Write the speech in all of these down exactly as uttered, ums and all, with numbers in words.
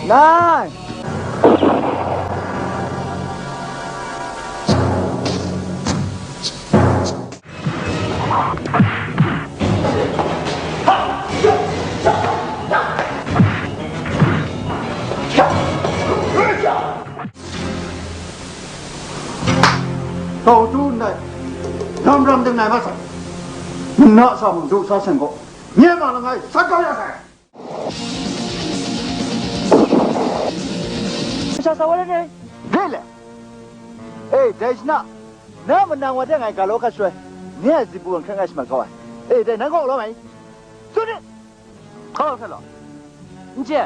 Nine. Tau tu ndai, ram ram ding nai ma sai. Nna sa mung du sa sen gaw, nye ma langai sat kau ya sai. Sha sa wa le ne? Re le. E, dai jina, na manang wa de ngai ga law hkat shaloi, ni a zipu wan hkrat ngai shamat kau ai. E, dai nan gaw law mai. Tsun ni. Hkau hkrat law. N chye.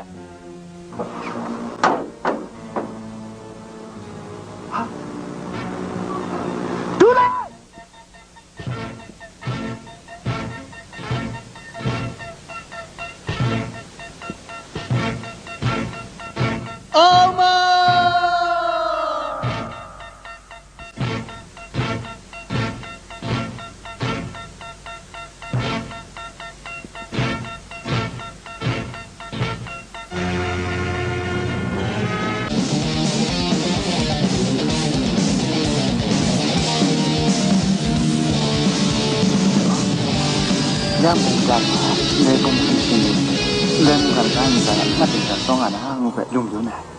Ha? Du lai! Oma! Yang mungdan ma, ndai bum hpring hpring ni, ndai mungdan ga ntsa na mat ding dan tsawng nga na, ngu hpe lung dun ai.